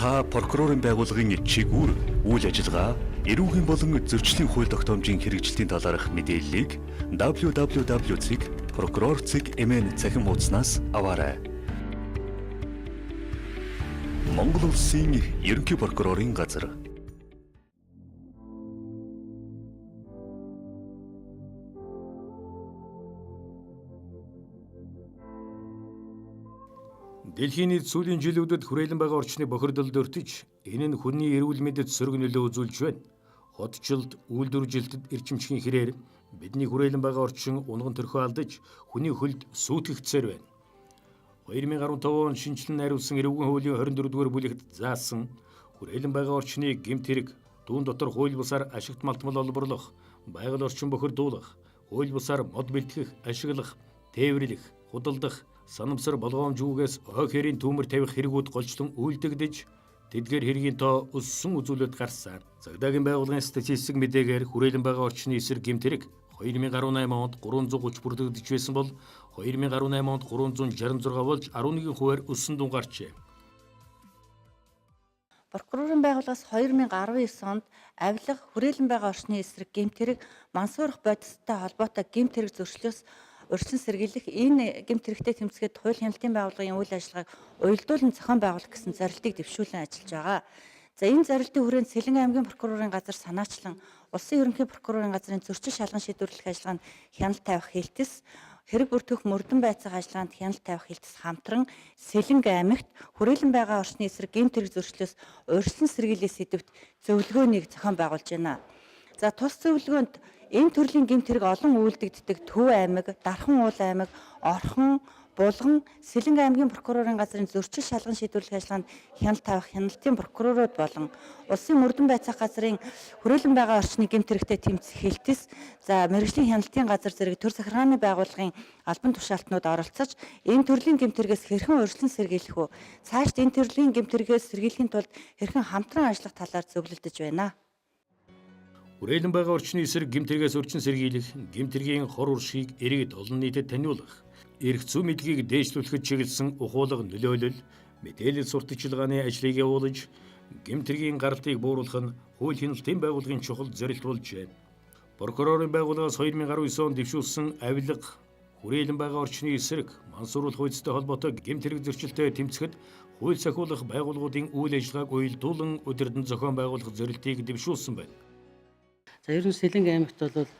Та прокурорын байгууллагын чигүүр, үйл ажиллагаа, эрүүгийн болон зөрчлийн хууль тогтоомжийн хэрэгжилтийн талаарх мэдээллийг www.прокурор.mn цахим хуудаснаас аваарай. Монгол Улсын Ерөнхий прокурорын газар. Дэлхийн нийт сүүлийн жилүүдэд хүрээлэн байгаа орчны бохирдолд өртөж, энэ нь хүний эрүүл мэндэд сөрөг нөлөө үзүүлж байна. Хотчлолд, үйлдвэржилтэд эрчимчгийн хэрээр бидний хүрээлэн байгаа орчин унган төрхөө алдаж, хүний хөлд сүйтгэгдсээр байна. 2015 он шинэчлэн найруулсан эрүүгийн хуулийн 24-р бүлэгт заасан хүрээлэн байгаа орчныг гэмт хэрэг, дүүн дотор хууль бусаар ашигт малтмал олборлох, байгаль орчин бохирдуулах, хууль бусаар мод бэлтгэх, ашиглах, тээвэрлэх, худалдах, санамсар болгоомжгүйгээс хой хэрийн түүмэр тавих хэрэгүүд голчлон үйлдэгдэж, тэдгээр хэргийн тоо өссөн үзүүлэлт гарсан. Цагдаагийн байгууллагын статистик мэдээгээр хүрээлэн байгаа орчны эсрэг гэмт хэрэг 2018 онд 330 бүрдэгдэж байсан бол 2018 онд 366 болж 11%-аар өссөн дун гарчээ. Прокурорын байгууллагаас 2019 онд авилга, хүрээлэн байгаа орчны эсрэг гэмт хэрэг, мансуурах бодистой холбоотой гэмт хэрэг зөрчлөөс урьдчилан сэргийлэх, энэ гэмт хэрэгтэй тэмцэхэд хууль хяналтын байгууллагын үйл ажиллагааг уялдуулан зохион байгуулах гэсэн зорилтыг дэвшүүлэн ажиллаж байгаа. За энэ зорилтын хүрээнд Сэлэнгэ аймгийн прокурорын газар санаачлан улсын ерөнхий прокурорын газрын зөрчил шалган шийдвэрлэх ажиллагаанд хяналт тавих хэлтэс, хэрэг бүртгэх мөрдөн байцаах ажиллагаанд хяналт тавих хэлтэс хамтран Сэлэнгэ аймагт хүрээлэн байгаа орчны эсрэг гэмт хэрэг зөрчлөөс урьдчилан сэргийлэх сэдэвт зөвлөгөөнийг зохион байгуулж байна. За тус зөвлөгөөнд энэ төрлийн гэмт хэрэг олон үйлдэгддэг Төв аймаг, Дархан уул аймаг, Орхон, Булган, Сэлэнгэ аймгийн прокурорын газрын зөрчил шалган шийдвэрлэх ажиллагаанд хяналт тавих хяналтын прокурорууд болон улсын мөрдөн байцаах газрын хүрээлэн байгаа орчны гэмт хэрэгтэй тэмцэх хэлтэс, за мэргэжлийн хяналтын газар зэрэг төр захиргааны байгууллагын албан тушаалтнууд оролцож энэ төрлийн гэмт хэрэгээс хэрхэн урьдчилан сэргийлэх вэ? Цаашд энэ төрлийн гэмт хэрэгээс сэргийлэхийн тулд хэрхэн хамтран ажиллах талаар зөвлөлдөж байна. Хүрээлэн байгаа орчны эсрэг гэмт хэрэгээс урьдчилан сэргийлэх, гэмт хэргийн хор уршийг иргэд олон нийтэд таниулах, эрх зүйн мэдлэгийг дээшлүүлэхэд чиглэсэн ухуулга нөлөөлөл, мэдээлэл сурталчилгааны ажлыг явуулж, гэмт хэргийн гаралтыг бууруулах нь хууль хяналтын байгууллагын чухал зорилт болжээ. Прокурорын байгууллагаас 2019 онд дэвшүүлсэн авилга, хүрээлэн байгаа орчны эсрэг мансууруулах үйдтэй холбоотой гэмт хэрэг зөрчилтэй тэмцэхэд хууль сахиулах байгууллагуудын үйл ажиллагааг уялдуулан удирдан зохион байгуулах зорилтыг дэвшүүлсэн байна. За ер нь Сэлэнгэ аймагт бол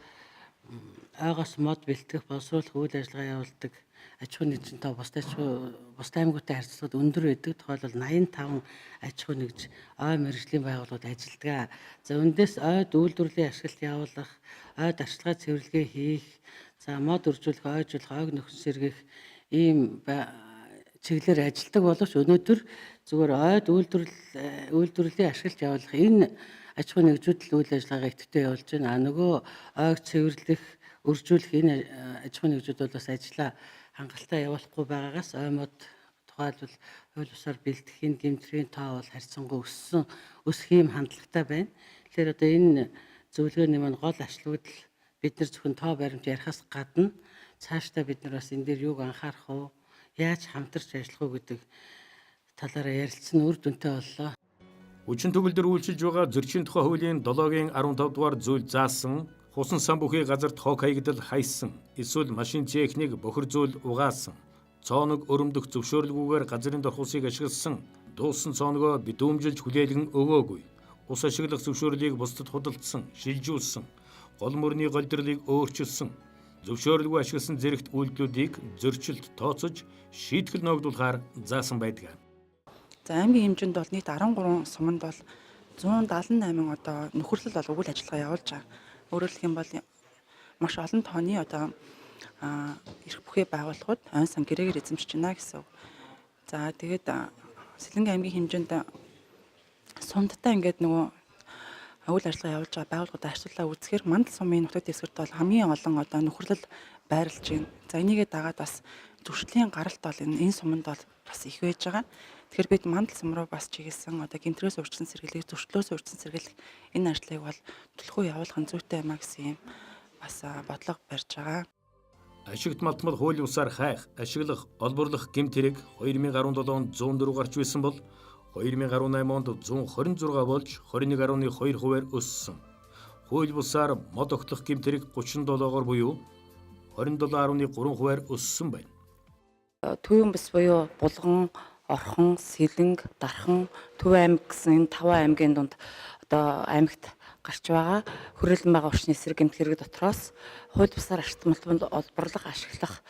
ойгоос мод бэлтгэх, боловсруулах үйл ажиллагаа явуулдаг аж ахуйн нэгжийн тоо бусад аж ахуй бусад аймагуудтай харьцуулахад өндөр байдаг. Тухайлбал 85 аж ахуйн нэгж ой мэргэжлийн байгууллагууд ажилладаг. За үндээс ойд үйлдвэрлэлийн ашиглалт явуулах, ойд арчилгаа цэвэрлэгээ хийх, за мод үржүүлэх, ойжуулах, ойг нөхөн сэргээх ийм чиглэлээр ажилладаг боловч өнөөдөр зүгээр ойд үйлдвэрлэлийн ашиглалт явуулах энэ аж ахуйн нэгжүүд л үйл ажиллагаагаа идэвхтэй явуулж байна. А нөгөө ойг цэвэрлэх, өржүүлэх энэ аж ахуйн нэгжүүд бол бас ажлаа хангалттай явуулахгүй байгаагаас ой мод тухайлбал хууль бусаар бэлтгэх энэ гэмтрийн тоо бол харьцангуй өссөн, өсөх юм хандлагатай байна. Тэгэхээр одоо энэ зөвлөгөөний маань гол ачлууд л бид нар зөвхөн тоо баримт ярихаас гадна цаашдаа бид нар бас энэ дээр юуг анхаарах вэ? Яаж хамтарч ажиллах уу гэдэг талаараа ярилцсан үр дүнтэй боллоо. Хүчин төгөлдөр үйлчилж байгаа зөрчлийн тухай хуулийн 7-гийн 15 дугаар зүйл заасан хусан сан бүхий газарт хог хаягдал хайсан эсвэл машин техник бохир зүйл угаасан цооног өрөмдөх зөвшөөрлгүйгээр газрын дорхусыг ашигласан дуусан цооногоо битүүмжилж хүлээлгэн өгөөгүй ус ашиглах зөвшөөрлийг бусдад худалдсан шилжүүлсэн гол мөрний голдролыг өөрчилсөн зөвшөөрлгүй ашигласан зэрэгт үйлдэлүүдийг зөрчилд тооцож шийтгэл ноогдуулахаар заасан байдаг. За аймгийн хэмжээнд бол нийт 13 суманд бол 178 одоо нөхөрлөл бол үйл ажиллагаа явуулж байгаа. Өөрөөр хэлэх юм бол маш олон тооны одоо эрх бүхий байгууллагууд ойн сан гэрээгээр эзэмшиж байна гэсэн үг. За тэгээд Сэлэнгэ аймгийн хэмжээнд сумдтай ингээд нөгөө үйл ажиллагаа явуулж байгаа байгууллагуудаа харьцуулаад үзэхээр Мандал сумын нутаг дэвсгэрт бол хамгийн олон одоо нөхөрлөл байрлаж байна. За энийгээ дагаад бас зөрчлийн гаралт бол энэ суманд бол бас их байж байгаа. Тэгэхээр бид Мандал сум руу бас чиглэсэн одоо гэмтрээс урьдчилан сэргийлэх, зөрчлөөс урьдчилан сэргийлэх энэ ажлыг бол түлхүү явуулах нь зүйтэй юм а гэсэн юм бас бодлого барьж байгаа. Ашигт малтмал хууль бусаар хайх, ашиглах, олборлох гэмт хэрэг 2017 онд 104 гарч байсан бол 2018 онд 126 болж 21.2 хувиар өссөн. Хууль бусаар мод огтлох гэмт хэрэг 37-оор буюу 27.3 хувиар өссөн байна. Төвийн бүс буюу Булган, Орхон, Сэлэнг, Дархан, Төв аймаг гэсэн энэ 5 аймгийн дунд одоо аймагт гарч байгаа хүрээлэн байгаа орчны эсрэг гэмт хэрэг дотроос хууль бусаар артмалт олборлох, ашиглах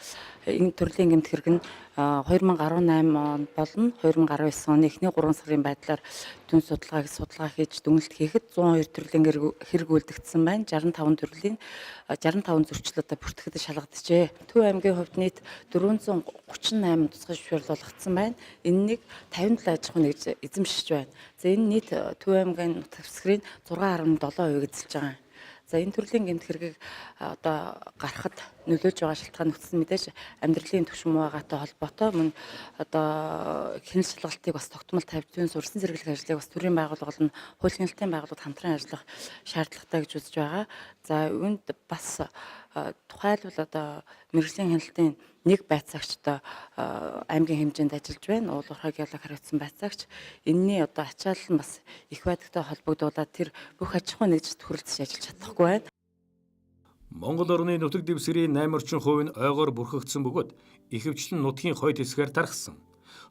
энэ төрлийн гэмт хэрэг нь 2018 он болон 2019 оны эхний 3 сарын байдлаар дүн судалгаа хийж дүгнэлт хийхэд 102 төрлийн хэрэг үлдэгдсэн байна. 65 төрлийн 65 зөрчил одоо бүртгэхэд шалгаджээ. Төв аймгийн хувьд нийт 438 тусгай зөвшөөрөл болгогдсон байна. Энэнийг 57 аж ахуйн нэгж эзэмшиж байна. За энэ нийт Төв аймгийн нутаг дэвсгэрийн 6.7% эзэлж байгаа юм. За энэ төрлийн гэмт хэргийг одоо гарахад нөлөөлж байгаа шалтгаан нөхцөл мэдээж амьдралын түвшин муу байгаатай холбоотой мөн одоо хяналт шалгалтыг бас тогтмол тавьж зүйн сурсан зэрэглэх ажлыг бас төрийн байгууллага болон хууль хяналтын байгууллагууд хамтран ажиллах шаардлагатай гэж үзэж байгаа. За үүнд бас тухайлбал одоо мэргэжлийн хяналтын нэг байцаагч одоо аймгийн хэмжээнд ажиллаж байна. Уул уурхай геолог хариуцсан байцаагч. Энэний одоо ачаал нь бас их байдагтай холбогдуулаад тэр бүх аж ахуйн нэгжид хүрэлцэж ажиллаж чадахгүй байна. Монгол орны нутаг дэвсгэрийн 8 орчим хувь нь ойгоор бүрхэгдсэн бөгөөд ихэвчлэн нутгийн хойд хэсгээр тархсан.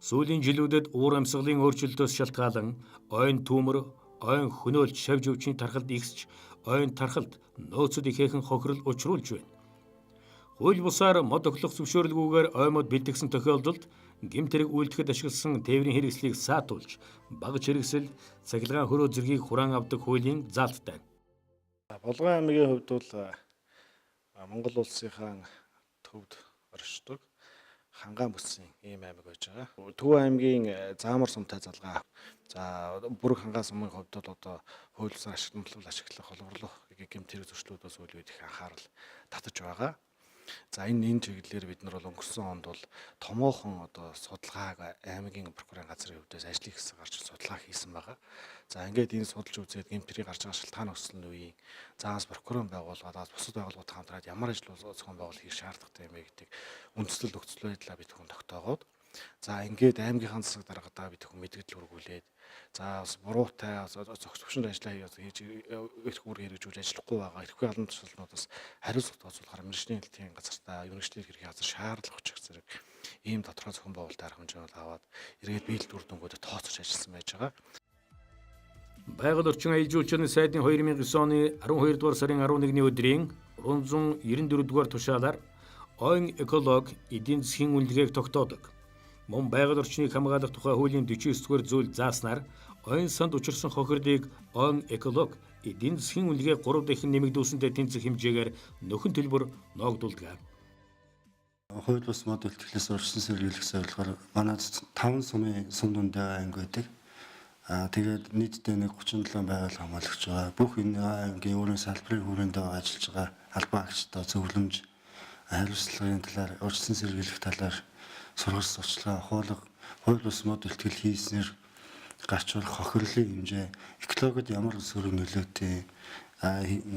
Сүүлийн жилүүдэд уур амьсгалын өөрчлөлтөөс шалтгаалan ойн түүмэр, ойн хөнөөлт шавж өвчний тархалд ихсч, ойн тархалд нөөцөд ихээхэн хохирол учруулж байна. Хууль бусаар мод охлох зөвшөөрлгүйгээр ой мод бэлтгэсэн тохиолдолд гэмт хэрэг үйлдэхэд ашигласан тээврийн хэрэгслийг саатуулж, багаж хэрэгсэл, цахилгаан хөрөө зэргийг хураан авдаг хуулийн заалттай. Булган аймгийн хувьд бол Монгол улсынхаа төвд оршдог Хангаан бүсийн ийм аймаг байж байгаа. Төв аймгийн Заамар сумтай залгаа. За бүрэг Хангаан сумын хувьд бол одоо хууль бусаар ашиглах, холборлох гэмт хэрэг зөрчлүүдээс үйл үед их анхаарал татаж байгаа. За энэ чиглэлээр бид нар бол өнгөрсөн онд бол томоохон одоо судалгааг аймгийн прокурорын газрын хувьдээс ажлын хэсэг гарч судалгаа хийсэн байгаа. За ингээд энэ судалж үзээд гэмт хэрэг гарч байгаа шалтгаан нөхцөл нь үеийн заас прокурорын байгууллагаас бусад байгууллагууд хамтраад ямар ажил зохион байгуулалт хийх шаардлагатай юм бэ гэдэг үндслэл нөхцөл байдлаа бид хүн тогтоогоод за ингээд аймгийнхаа засаг даргадаа бид хүн мэдгдэл хүргүүлээд за бас буруутай зохис төвшөнд ажиллаа хийж эрх үүрэг хэрэгжүүлж ажиллахгүй байгаа эрхгүй албан тушаалнуудаас хариуцлага тооцоолохоор мэргэжлийн хяналтын газартаа мэргэжлийн хэргийн газар шаардлага өчөх зэрэг ийм тодорхой зохион байгуулалт арга хэмжээ бол аваад эргээд биелэл үр дүнгуудад тооцож ажилласан байж байгаа. Байгаль орчин аялал жуулчлалын сайдын 2009 оны 12 дугаар сарын 11-ний өдрийн 394 дугаар тушаалаар ойн эколог эдийн засгийн үнэлгээг тогтоодог. Мөн байгаль орчныг хамгаалах тухай хуулийн 49 дугаар зүйл зааснаар ойн санд учирсан хохирлыг ойн эколог эдийн засгийн үнэлгээ 3 дахин нэмэгдүүлсэнтэй тэнцэх хэмжээгээр нөхөн төлбөр ноогдуулдаг. Хууль бус мод бэлтгэлээс урьдчилан сэргийлэх зорилгоор манай 5 сумын сум дундаа анги байдаг. Тэгээд нийтдээ нэг 37 байгаль хамгаалагч байгаа. Бүх энэ ангийн өөрийн салбарын хүрээнд ажиллаж байгаа албан агчдаа зөвлөмж хариуцлагын талаар урьдчилан сэргийлэх талаар сургалт сурчлагаа хуулга хууль бус мод бэлтгэл хийснээр гарч болох хохирлын хэмжээ экологид ямар сөрөг нөлөөтэй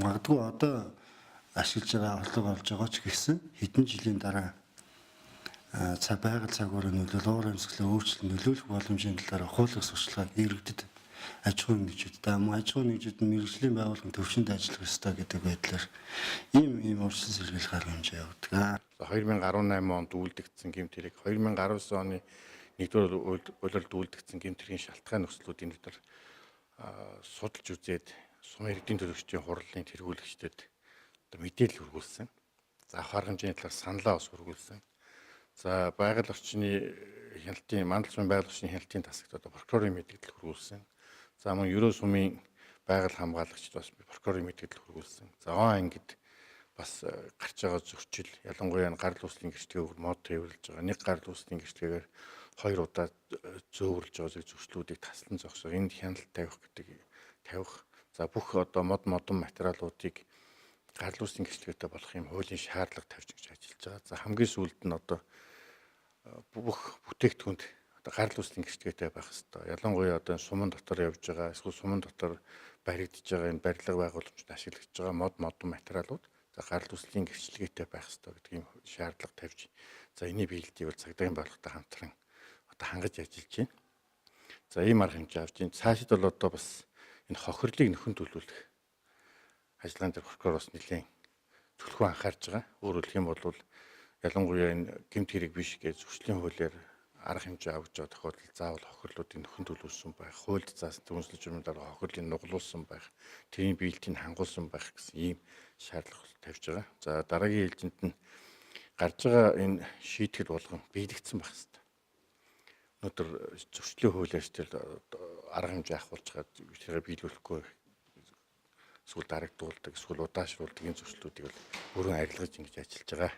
магадгүй одоо ашиглаж байгаа орлого олж байгаа ч гэсэн хэдэн жилийн дараа цаг байгаль цагаараа нөлөөл уур амьсгалын өөрчлөлт нөлөөлөх боломжийн талаар хуулах сурчлагыг иргэдэд аж ахуйн нэгжүүд мөн аж ахуйн нэгжүүд нь мэргэжлийн байгууллагын төвшөнд ажиллах ёстой гэдэг байдлаар ийм урьдчилан сэргийлэх арга хэмжээ явуулдаг. 2018 онд үйлдэгдсэн гэмт хэрэг 2019 оны 1-р улиралд үйлдэгдсэн гэмт хэргийн шалтгаан нөхцлүүдийн дотор судалж үзээд сум иргэдийн төлөгчдийн хурлын тэргүүлэгчдэд одоо мэдээлэл хүргүүлсэн. За авах арга хэмжээний талаар саналаа бас хүргүүлсэн. За байгаль орчны хяналтын мандал сумын байгаль орчны хяналтын тасагт одоо прокурорын мэдээлэл хүргүүлсэн. За мөн ерөө сумын байгаль хамгаалагчид бас прокурорын мэдээлэл хүргүүлсэн. За он ангид бас гарч байгаа зөрчил ялангуяа энэ гарал үүслийн гэрчлэгээр мод тээвэрлж байгаа. Нэг гарал үүслийн гэрчлэгээр хоёр удаа зөөвөрлж байгаа зэрэг зөрчлүүдийг таслан зогсоох, энд хяналт тавих гэдэг тавих. За бүх одоо мод модон материалуудыг гарал үүслийн гэрчлэгээтэй болох юм хуулийн шаардлага тавьж гэж ажиллаж байгаа. За хамгийн сүүлд нь одоо бүх бүтээгдэхүүнд одоо гарал үүслийн гэрчлэгээтэй байх ёстой. Ялангуяа одоо суман дотор явж байгаа, эсвэл суман дотор баригдаж байгаа энэ барилга байгууламжид ашиглагдж байгаа мод модон материалууд за гарал үүслийн гэрчлэгээтэй байх ёстой гэдэг юм шаардлага тавьж за энэний биелэлтийг бол цагдаагийн байгууллагатай хамтран одоо хангаж ажиллаж байна. За ийм арга хэмжээ авч энэ цаашид бол одоо бас энэ хохирлыг нөхөн төлөвлөх ажиллагаан дээр прокурор бас нэлээд түлхүү анхаарч байгаа. Өөрөөр хэлэх юм бол ялангуяа энэ гэмт хэрэг биш гэж зөрчлийн хуулиар арга хэмжээ авч байгаа тохиолдолд заавал хохирлуудыг нөхөн төлөвлөсөн байх, хуульд заасан түүнчлэн журмын дарга хохирлыг нугалуулсан байх, тэрийн биелтийг хангуулсан байх гэсэн ийм шаардлага тавьж байгаа. За дараагийн ээлжинд нь гарч байгаа энэ шийтгэл болгон биелэгдсэн байх хэрэгтэй. Өнөөдөр зөрчлийн хуулиар тэр арга хэмжээ авахулж байгаа тэрийг биелүүлэхгүй эсвэл дарагдуулдаг, эсвэл удаашруулдаг энэ зөрчлүүдийг бол бүрэн арилгаж ингэж ажиллаж байгаа.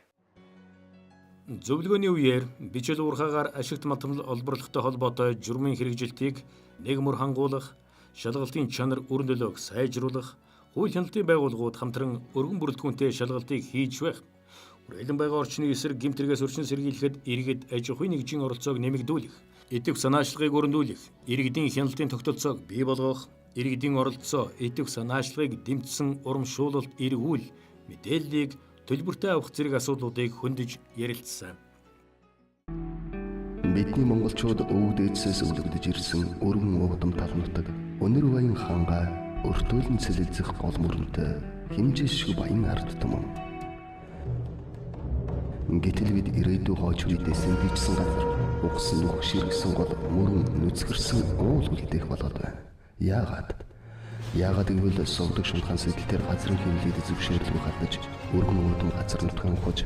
Зөвлөгөөний үеэр бичил уурхаагаар ашигт малтмал олборлохтой холбоотой журмын хэрэгжилтийг нэг мөр хангуулах, шалгалтын чанар үр нөлөөг сайжруулах, хууль хяналтын байгууллагууд хамтран өргөн бүрэлдэхүүнтэй шалгалтыг хийж байх. Хүрээлэн байгаа орчны эсрэг гэмт хэрэгээс өрчин сэргийлэхэд иргэд аж ахуйн нэгжийн оролцоог нэмэгдүүлэх, идэвх санаачлагыг өрнүүлэх, иргэдийн хяналтын тогтолцоог бий болгох, иргэдийн оролцоо, идэвх санаачлагыг дэмжсэн урамшуулалт эргүүл мэдээллийг төлбөртэй авах зэрэг асуудлуудыг хөндөж ярилцсан. Бидний монголчууд өвөг дээдсээс өвлөгдөж ирсэн өргөн уудам тал нутаг өнөр баян хангай өртөөлөн цэлэлзэх гол мөрөнтэй хэмжээшгүй баян ард түмэн. Гэтэл бид ирээдүй хойч үедээ сэргийжсэн газар угсан нүх ширгсэн гол мөрөн нүцгэрсэн уул үлдээх болоод байна. Яагаад? Яагаад гэвэл сувдаг шунтгаан сэтэл дээр газрын хэвлэлд зөвшөөрлгүй хадаж өргөн уудам газар нутгаа ухаж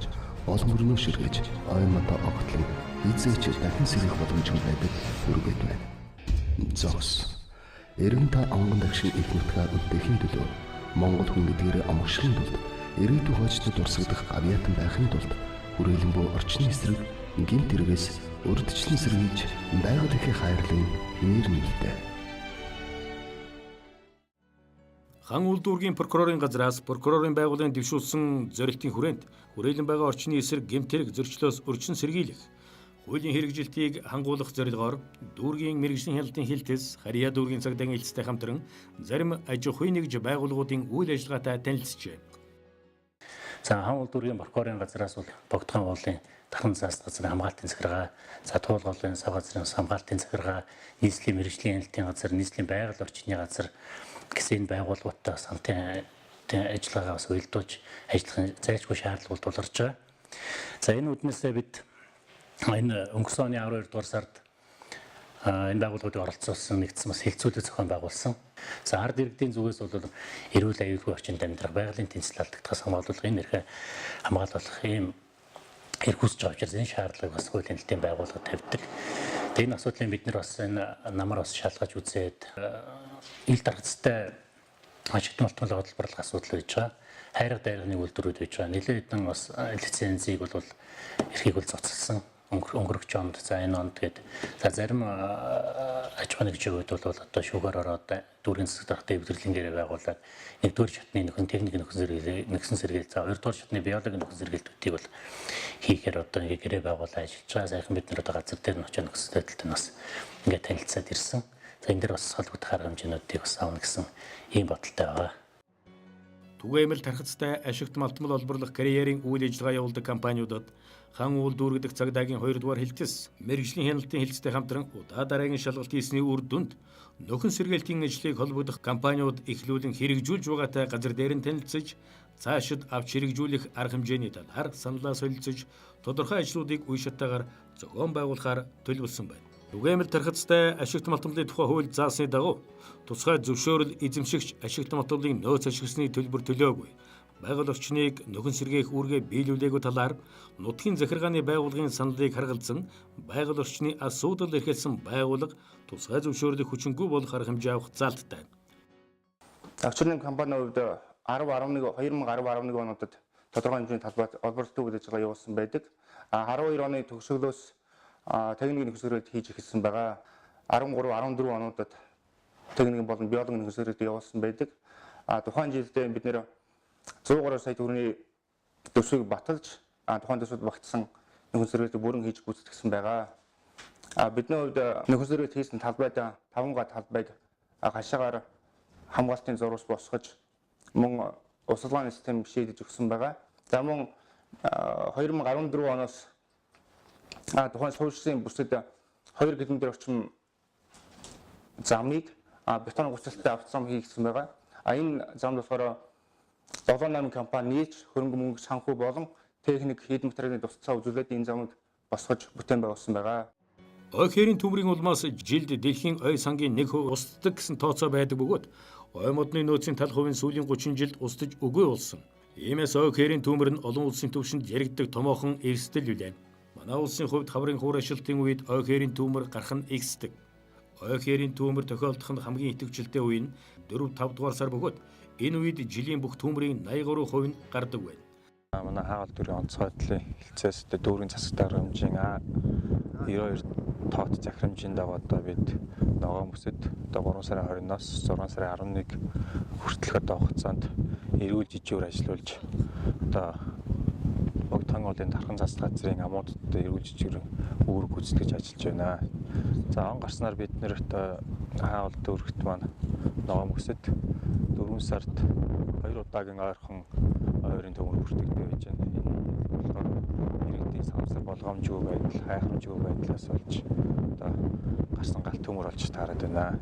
олон мөрнөө ширгэж ой модоо огтлон эзээч дахин сэргийх боломжгүй байдаг хүргээд байна. Зогс. Эргэн та онгон дагшин их нутгаа үлдээхийн төлөө Монгол хүн гэдгээрээ омгшрын тулд ирээдүйн хойчдод дурсагдах гавьяатан байхын тулд хүрээлэн буй орчны эсрэг гэмт хэрэгээс урьдчилан сэргийлж байгаль эрхээ хайрлан хിവэр нээлттэй. Хан үйлдвэргийн прокурорын газраас прокурорын байгууллагын дэвшүүлсэн зорилтын хүрээнд хүрээлэн байгаа орчны эсрэг гэмт хэрэг зөрчлөөс өрчин сэргийлэх, хуулийн хэрэгжилтийг хангуулах зорилгоор дүүргийн мэргэжлийн хяналтын хилтэс Харьяа дүүргийн цагдаагийн элстэй хамтран зарим аж ахуйн нэгж байгууллагуудын үйл ажиллагаатай танилцжээ. За хан үйлдвэргийн прокурорын газраас бол Богдхан уулын дархан заас газрын хамгаалтын захиргаа, за Туул голын сав газрын хамгаалтын захиргаа, нийслэлийн мэргэжлийн хяналтын газар, нийслэлийн байгаль орчны газар гэсэн энэ байгууллагуудтай бас хамтын ажиллагаагаа бас уялдуулж ажиллахын зайлшгүй шаардлага тулгарч байгаа. За энэ үднээсээ бид энэ өнгөрсөн оны 12 дугаар сард энэ байгууллагуудыг оролцуулсан нэгдсэн бас хэлцүүлэг зохион байгуулсан. За ард иргэдийн зүгээс бол эрүүл аюулгүй орчинд амьдрах, байгалийн тэнцэл алдагдахаас хамгаалах, энэ эрхээ хамгаалах ийм эрх хүсэж байгаа учраас энэ шаардлагыг бас хуулийн хяналтын байгууллага тавьдаг. Тэгээ энэ асуудлыг бид нар бас энэ намар бас шалгаж үзээд ил даргацтай ашигт малтмал хөдөлбөрлөх асуудал байж байгаа. Хайрга дайрганы үйлдвэрүүд байж байгаа. Нэлээд хэдэн бас лицензийг бол эрхийг бол цоцолсон өнгөрөх онд за энэ онд гээд за зарим аж ахуйн нэгжийн хувьд бол одоо шүүгээр ороод дүүргийн засаг даргатай эвдэрлийн гэрээ байгуулад нэгдүгээр шатны нөхөн техник нөхсөн сэргээл за хоёрдугаар шатны биологи нөхөн сэргээлтүүдийг бол хийхээр одоо ингээ гэрээ байгуулаад ажиллаж байгаа. Сайхан бид нар одоо газар дээр нь очиж нөхцөл байдалтай нь бас ингээ танилцаад ирсэн. За энэ дээр бас холбогдох арга хэмжээнүүдийг бас авна гэсэн ийм бодолтой байгаа. Түгээмэл тархацтай ашигт малтмал олборлох карьерийн үйл ажиллагаа явуулдаг компаниудад хан уул дүүргэх цагдаагийн 2 дугаар хилтэс мэргэжлийн хяналтын хилцтэй хамтран удаа дараагийн шалгалт хийсний үр дүнд нөхөн сэргээлтийн ажлыг холбогдох компаниуд эхлүүлэн хэрэгжүүлж байгаатай газар дээр нь танилцаж цаашид авч хэрэгжүүлэх арга хэмжээний талаар саналаа солилцож тодорхой ажлуудыг үе шаттайгаар зохион байгуулахаар төлөвлөсөн байна. Түгээмэл тархацтай ашигт малтмалын тухай хууль заасны дагуу тусгай зөвшөөрөл эзэмшигч ашигт малтмалын нөөц ашигласны төлбөр төлөөгүй байгаль орчныг нөхөн сэргээх үүргээ биелүүлээгүй талаар нутгийн захиргааны байгууллагын саналыг харгалзан байгаль орчны асуудал эрхэлсэн байгууллага тусгай зөвшөөрлийг хүчингүй болох арга хэмжээ авах заалттай. Өчигдөр компани хувьд 10 11 2010 11 онуудад тодорхой хэмжээний талбайд олборлолттой үйл ажиллагаа явуулсан байдаг. 12 оны төгсгөлөөс техникийн нөхцөлөд хийж эхэлсэн байгаа. 13 14 онуудад техникийн болон биологийн нөхцөлөд явуулсан байдаг. Тухайн жилдээ бид нэр 100 гаруй сая төгрөгийн төсвийг баталж тухайн төсвөд багтсан нөхцөлөд бүрэн хийж гүйцэтгэсэн байгаа. Бидний хувьд нөхцөлөд хийсэн талбайд 5 га талбайд хашаагаар хамгаалтын зурвас босгож мөн усалгааны систем шийдэж өгсөн байгаа. За мөн 2014 оноос тухайн суурьшсан бүсэд 2 км орчим замыг бетон гуцалтай автозам хийгдсэн байгаа. А энэ замд болохоор 7-8 компани нийлж хөрөнгө мөнгө санхүү болон техник хэд материалын тусцаа үзүүлээд энэ замыг босгож бүтээн байгуулсан байгаа. Ой хээрийн төмрийн улмаас жилд дэлхийн ой сангийн 1% устдаг гэсэн тооцоо байдаг бөгөөд ой модны нөөцийн тал хувийн сүүлийн 30 жилд устж үгүй болсон. Иймээс ой хээрийн төмөр нь олон улсын түвшинд яригддаг томоохон эрсдэл билээ. Манай улсын хувьд хаврын хуур ашилтын үед ой хээрийн төмөр гарах нь ихсдэг. Ой хээрийн төмөр тохиолдох нь хамгийн идэвхжэлтэй үе нь 4-5 дугаар сар бөгөөд энэ үед жилийн бүх төмрийн 83% нь гардаг байна. Манай хаалт дүүргийн онцгой байдлын хэлцээс дүүргийн засаг даргамжийн А92 тоот захирамжийн дагуу одоо бид ногоон бүсэд одоо 3 сарын 20-наас 6 сарын 11 хүртэлх одоо хугацаанд эрүүл жижүүр ажиллуулж одоо Богдхан уулын тархан засал газрын амуудад эрүүл жижүүр үүрэг гүйцэтгэж ажиллаж байна. За он гарснаар бид нэр одоо хаалт дүүрэгт маань ногоон бүсэд 4 сард 2 удаагийн ойрхон ойрын төмөр бүртгэгдээ байж байна. Энэ болохоор иргэдийн самсар болгоомжгүй байдал, хайхрамжгүй байдлаас болж одоо гарсан галт төмөр болж таарад байна.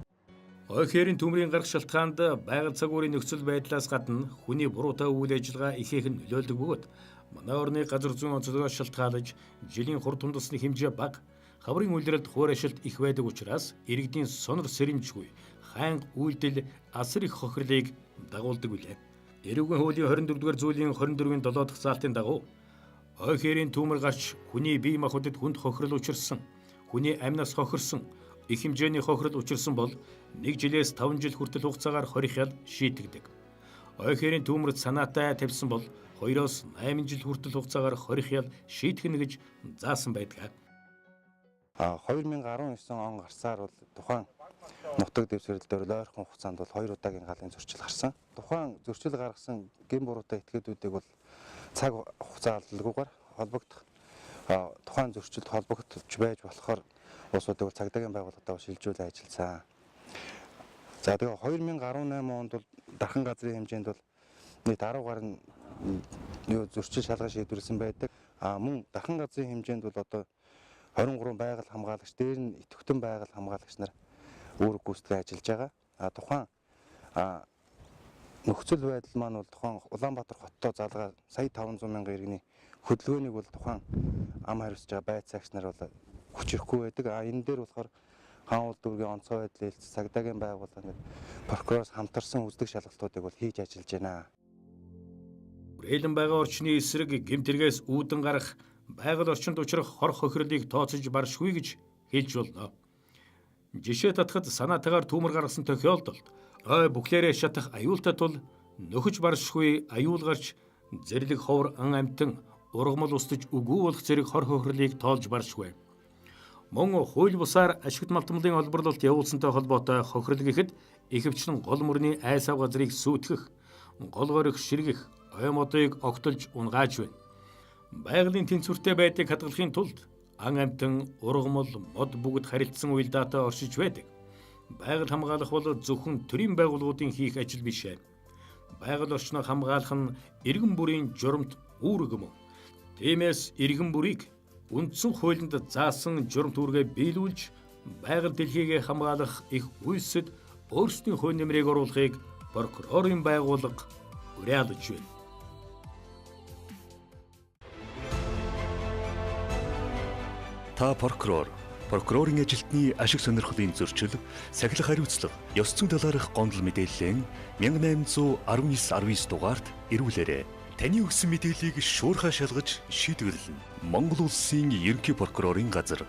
Ой хээрийн төмрийн гарах шалтгаанд байгаль цагуурын нөхцөл байдлаас гадна хүний буруутай үйл ажиллагаа ихээхэн нөлөөлдөг бөгөөд манай орны газар зүйн онцлогоос шалтгаалж жилийн хурд хундласны хэмжээ бага, хаврын улиралд хуур ашилт их байдаг учраас иргэдийн сонор сэрэмжгүй хайнга үйлдэл асар их хохирлыг дагуулдаг билээ. Эрүүгийн хуулийн 24-р зүйлийн 24-ийн 7 дахь заалтын дагуу ой хээрийн төмөр гарч хүний бие махбодод хүнд хохирол учирсан, хүний амнаас хохирсон, их хэмжээний хохирол учирсан бол 1 жилээс 5 жил хүртэл хугацаагаар хорих ял шийтгдэг. Ой хээрийн төмөрт санаатай тавьсан бол 2-оос 8 жил хүртэл хугацаагаар хорих ял шийтгэнэ гэж заасан байдаг. 2019 он гарсаар бол тухайн нутаг дэвсгэрэл дээр ойрхон хугацаанд бол 2 удаагийн галын зөрчил гарсан. Тухайн зөрчил гаргасан гэм буруутай этгээдүүдийг бол цаг хугацаа алдалгүйгээр холбогдох тухайн зөрчилд холбогдож байж болохоор улсуудыг бол цагдаагийн байгууллагатаа шилжүүлэн ажилласан. За тэгээ 2018 онд бол дархан газрын хэмжээнд бол нийт 10 гаруй зөрчил шалган шийдвэрлэсэн байдаг. А мөн дархан газрын хэмжээнд бол одоо 23 байгаль хамгаалагч, дээр нь идэвхтэн байгаль хамгаалагч нар үүрэг гүйцэтгэж ажиллаж байгаа. А тухайн нөхцөл байдал маань бол тухайн Улаанбаатар хоттой залгаа сая 500 мянган иргэний хөдөлгөөнийг бол тухайн ам хариуцж байгаа байцаагч нар бол хүчрэхгүй байдаг. А энэ дээр болохоор хаан уул дүүргийн онцгой байдлын хэлц цагдаагийн байгууллага ингээд прокуророос хамтарсан үздэг шалгалтуудыг бол хийж ажиллаж байна. Хүрээлэн байгаа орчны эсрэг гэмт хэрэгээс үүдэн гарах байгаль орчинд учрах хор хохирлыг тооцож баршгүй гэж хэлж болно. Жишээ татахад санаатайгаар түүмэр гаргасан тохиолдолд ой бүхлээрээ шатах аюултай тул нөхөж баршгүй аюул гарч зэрлэг ховор ан амьтан ургамал устж үгүй болох зэрэг хор хохирлыг тоолж баршгүй. Мөн хууль бусаар ашигт малтмалын олборлолт явуулсантай холбоотой хохирол гэхэд ихэвчлэн гол мөрний айсав газрыг сүйтгэх, гол горих ширгэх, ой модыг огтолж унгааж байна. Байгалийн тэнцвэртэй байдлыг хадгалахын тулд ан амьтан, ургамал, мод бүгд харилцсан уялдаатай оршиж байдаг. Байгаль хамгаалах бол зөвхөн төрийн байгууллагуудын хийх ажил биш ээ. Байгаль орчноо хамгаалах нь иргэн бүрийн журамт үүрэг юм. Тиймээс иргэн бүрийг үндсэн хуулинд заасан журамт үүргээ биелүүлж байгаль дэлхийгээ хамгаалах их үйлсэд өөрсдийн хувь нэмрийг оруулахыг прокурорын байгууллага уриалж байна. Та прокурор, прокурорын ажилтны ашиг сонирхлын зөрчил, сахилах хариуцлага, ёс зүйн талаарх гомдол мэдээллээ 1819 19 дугаарт ирүүлээрэй. Таны өгсөн мэдээллийг шуурхай шалгаж шийдвэрлэнэ. Монгол улсын ерөнхий прокурорын газар.